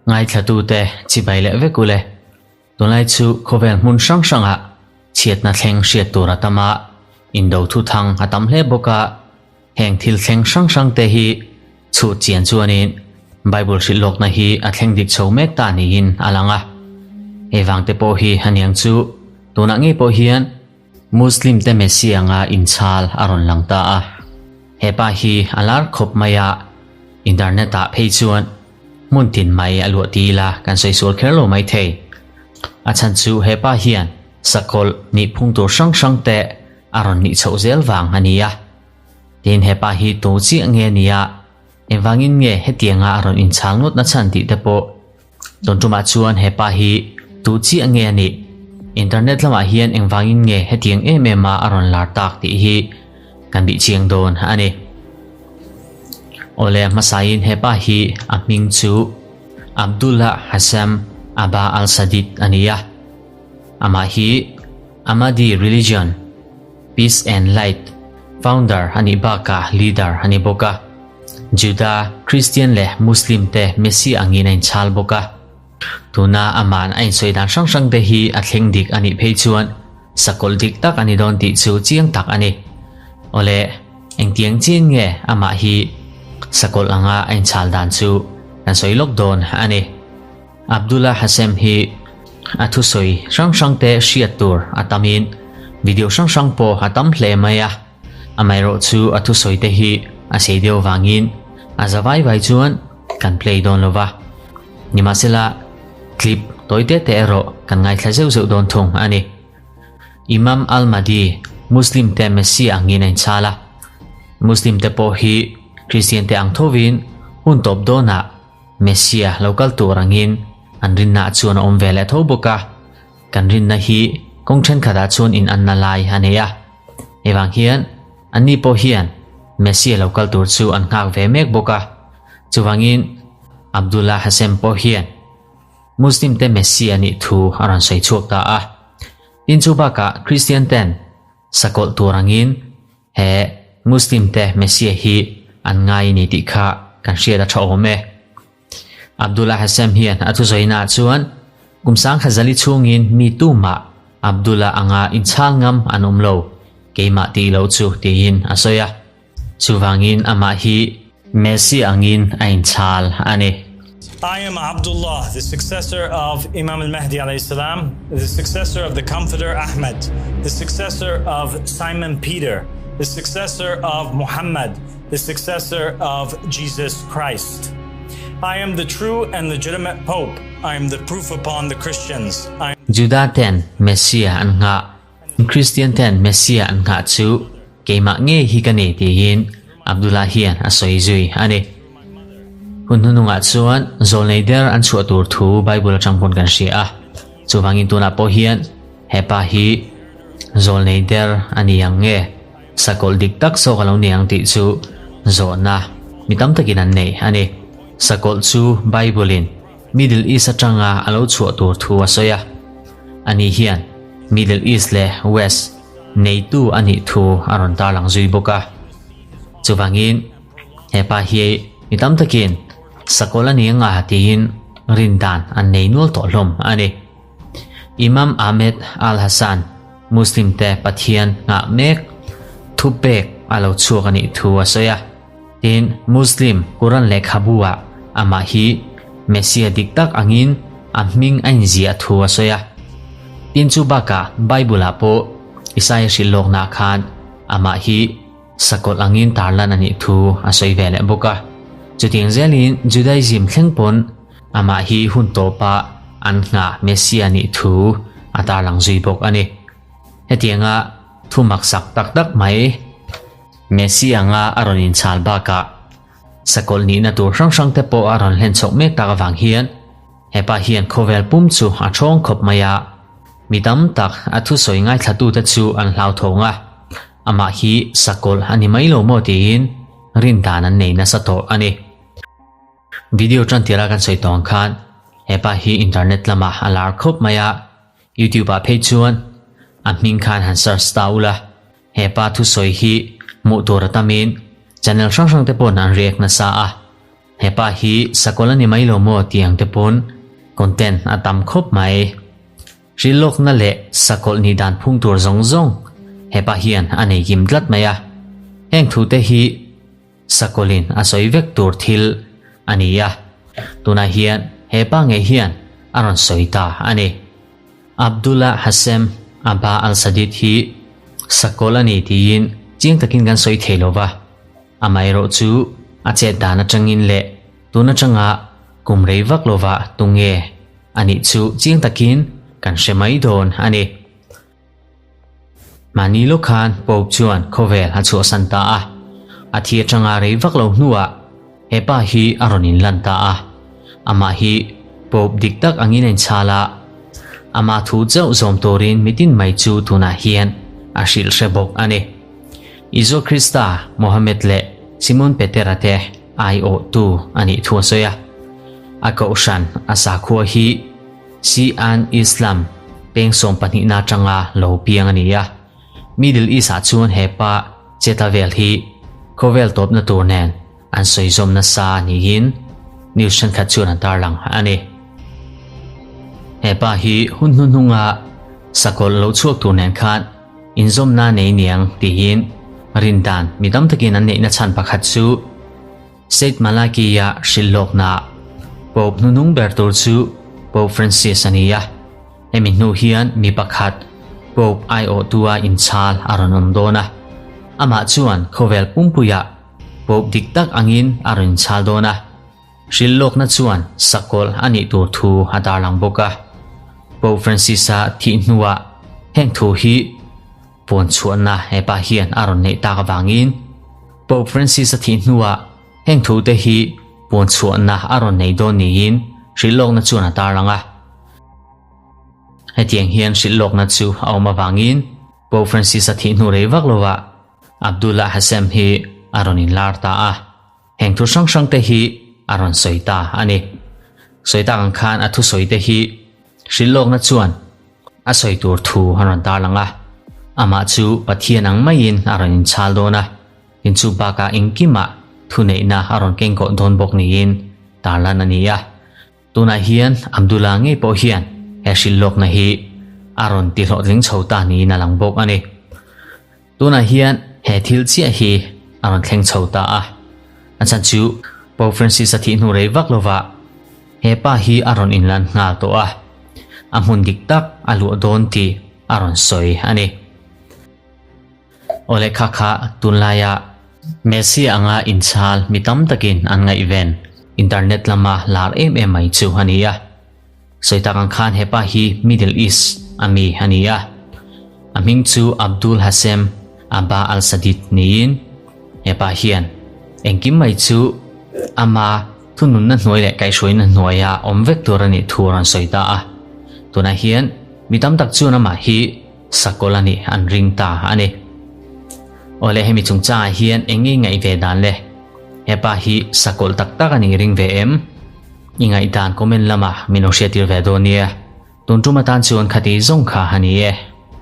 Ngaithlatute chibai leh vek ule. Tunlai chu khawvel hmun hrang hrangah chhiatna thleng hriat tur a tam a, indo thuthang a tam hle bawk a. Heng thil thleng hrang hrang te hi chhut chian chuanin Bible hrilh lawkna hi a thleng dik chho mek ta niin a lang a. Hei vang te pawh hi aniang chu tunah ngei pawh hian Muslim te Messi anga inchhal a rawn lang ta a. He pa hi a lar khawp mai a, internet ah phei chuan hmun tin mai a luah ti ila kan sawi sual kher lo mai thei. A chhan chu he pa hian sakawlh nih phung tur hrang hrang te a rawn nih chhoh zel vang a ni a. Tin hepa hi tu chiah nge nia, engvangin nge hetianga a rawn inchhal ngawt na chhan tih te pawh tun tumah chuan hepa hi tu chiah nge a nih, internet lamah hian engvangin nge hetiang em em a a rawn lar tak tih hi kan bih chiang dawn a ni. Awle hmasain hepa hi a hming chu Abdullah Hashem Aba Al-Sadid a ni a, amah hi Ahmadi Religion, Peace and Light, founder a nih bakah leader a ni bawk a. Juda, Christian leh Muslim te Messi angin a inchhal bawk a. Tuna ama'n a insawi dan hrang hrang te hi a thleng dik a nih phei chuan sakawlh dik tak a ni dawn tih chu chiang tak a ni. Awle, engtiang chin nge amah hi sakawlh anga a inchhal dan chu kan sawi lawk dawn a ni. Abdullah Hashem hi a thusawi hrang hrang te hriat tur a tamin video hrang hrang pawh a tam hle mai a, amaherawh chu a thusawi te hi a sei deuh vangin a za vai vai chuan kan play dawn lo va, nimahsela clip tawi te te erawh kan ngaithla zeuh zeuh dawn thung a ni. Imam Al-Mahdi Muslim te Messiah angin a inchhal a, Muslim te pawh hi Christian te ang thovin hun tawp dawnah Messia lo kal tur angin an rinna chuan a awm ve leh tho bawk a, kan rinna hi kawng thenkhatah chuan in anna lai a nei a. Hei vang hian anni pawh hian Messia lo kal tur chu an nghak ve mek bawk a, chuvangin Abdullah Hashem pawh hian Muslim te Messia nih thu a rawn sawi chhuak ta a. Tin chu bakah Christian ten sakawlh tur angin He Muslim te Messiah hi an ngai a ni tih kha kan hriat a tha awm e. Abdullah Hashem hian a thusawi-naah chuan kum sangkhazali chhungin mi tumah Abdullah anga inchhal ngam an awm lo, keimah tih loh chu tiin a sawi a. Chuvangin amah hi Messiah angin a inchhal a ni. I am Abdullah, the successor of Imam al-Mahdi alayhi salam, the successor of the Comforter Ahmed, the successor of Simon Peter, the successor of Muhammad, the successor of Jesus Christ. I am the true and legitimate Pope. I am the proof upon the Christians. I am Judah ten Messiah an nghah, Christian ten Messiah an nghah chu keimah ngei hi ka ni tiin Abdullah hian a sawi zui a ni. Hun hnunungah chuan zawlnei der an chhuah tur thu Bible atang pawn kan hria a, chuvangin tunah pawh hian hepa hi zawlnei der a ni ang nge, sakawlh dik tak zawk a lo ni ang tih chu zawhna mi tam takin an nei a ni. Sakawlh chu Bible-in Middle East atanga a lo chhuah tur thu a sawi a, ani hian Middle East leh West neitu a nih thu a rawn tarlang zui bawk a, chuvangin, Hepa hi mi tam takin sakawlh a ni anga tiin rin dan an nei nual tawh hlawm a ni. Imam Ahmed Al-Hassan, Muslim te Pathian nghah mek thupek a lo chhuak a nih thu a sawi a. Tin, Muslim Quran lehkhabu ah amah hi Messiah dik tak angin a hming a inziah thu a sawi a. Tin chu bakah Bible ah pawh Isaiah hrilh lawkna khan amah hi Sakawlh angin tarlan a nih thu a sawi ve leh bawk a. Chutiang zelin Judaism thleng pawn amah hi hun tawpa an nghah Messiah nih thu a tarlang zui bawk a ni. Hetianga thu maksak tak tak mai Messiah anga a rawn inchhal bakah sakawlh nihna tur hrang hrang te pawh a rawn hlen chhoh mek tak avang hian hepa hian khawvel pum chu a thawng khawp mai a. Mi tam tak a thusawi ngaithlatute chu an hlauthawng a. Amah hi sakawlh a ni mai lo maw tiin rin dan an nei nasa tawh a ni. Video tan tira kan sawi tawng khan hepa hi internet lamah a lar khawp mai a, YouTube ah phei chuan a hming khan han search ta ula, hepa thusawi hi hmuh tur a tamin channel hrang hrang te pawn an react nasa a. Hepa hi sakawlh a ni mai lo maw tih ang te pawn content a tam khawp mai. Hrilhlawkna leh sakawlh nih dan phung tur zawng zawng hepa hian a nei kim tlat mai a. Heng thu te hi sakawlhin a sawi vek tur thil a ni a, tunah hian hepa ngei hian a rawn sawi ta a ni. Abdullah Hashem Abba Al-Sadid hi sakawlh a ni tiin chiang takin kan sawi thei lo va, amaherawh chu a chet dan atangin leh tun atanga kum rei vak lova tunge a nih chu chiang takin kan hre mai dawn a ni. Mahni lawk khan Pope chuan khawvel a chhuahsan ta a, a thi atanga rei vak lo hnuah he pa hi a rawn inlan ta a, amah hi Pope dik tak angin a inchhal a, amah thu chauh zawm turin mitin mai chu tunah hian a hrilh hre bawk a ni. Isua Krista, Mohammed leh Simon Petera te aiawhtu a nih thu a sawi a, a kohhran a sakhua hi Shi'an Islam peng sawmpahnihna atanga lo piang a ni a. Middle East-ah chuan he pa chetla vel hi khawvel tawpna tur nen an sawi zawm nasa niin news thenkhat chuan an tarlang a ni. He pa hi hun hnuhnunga sakawlh lo chhuak tur nen khan inzawmna nei niang tiin rindan mi tam takin an neihna chhan pakhat chu Saint Malachi-a hrilhlawkna Pope hnuhnung ber tur chu Pope Francis a ni a, hemi hnu hian mi pakhat Pope aiawhtua inchhal a rawn awm dawn a, amah chuan khawvel pumpuiah Pope dik tak angin a rawn inchhal dawn a, hrilhlawkna chuan sakawlh a nih tur thu a darlang bawk a. Pope Francis-a thih hnuah heng thu hi Puan chhuahna hepa hian a rawn neih tak avangin Pope Francis a thih hnuah heng thute hi puan chhuahna a rawn nei dawn niin hrilhlawkna chuan a tarlang a. Hetiang hian hrilhlawkna chu a awm avangin Pope Francis a thih hnu rei vak lovah Abdullah Hashem hi a rawn inlar ta a. Heng thu hrang hrang te hi a rawn sawi ta a ni. Sawi tak ang khan a thusawi te hi hrilhlawkna chuan a sawi tur thu a rawn tarlang a. Amah chu Pathian ang maiin a rawn inchhal dawn a, tin chu bakah engkimah thuneihna a rawn kengkawh dawn bawk niin tarlan a ni a. Tunah hian Abdullah ngei pawh hian he hrilhlawkna hi a rawn ti hlawhtling chho ta niin a lang bawk a ni. Tunah hian he thil chiah hi a rawn thleng chho ta a, a chhan chu Pope Francis a thih hnu rei vak lovah he pa hi a rawn inlan nghal tawh a, a hmun dik tak a luah dawn tih a rawn sawi a ni. Aw lehkha kha tunlaia Messi anga inchhal mi tam takin an ngaihven internet lama lar em em mai chu a ni a. Sawi tak ang khan hepa hi Middle East a mi a ni a. A hming chu Abdul Hashem Abba Al-Sadid niin hepa hian engkim mai chu ama thununna hnuai leh kaihhruaina hnuaia awm vek tur a nih thu a rawn sawi ta a. Tunah hian mi tam tak chuan amah hi sakawlh a nih an ring ta a ni. Awle hemi chungchangah hian eng nge ngaih ve dan le? Hepa hi sakawlh tak tak a nih ring ve em? I ngaihdan comment lamah min lo hriattir ve dawn nia. Tun tum atan chuan khati zawng kha a ni e.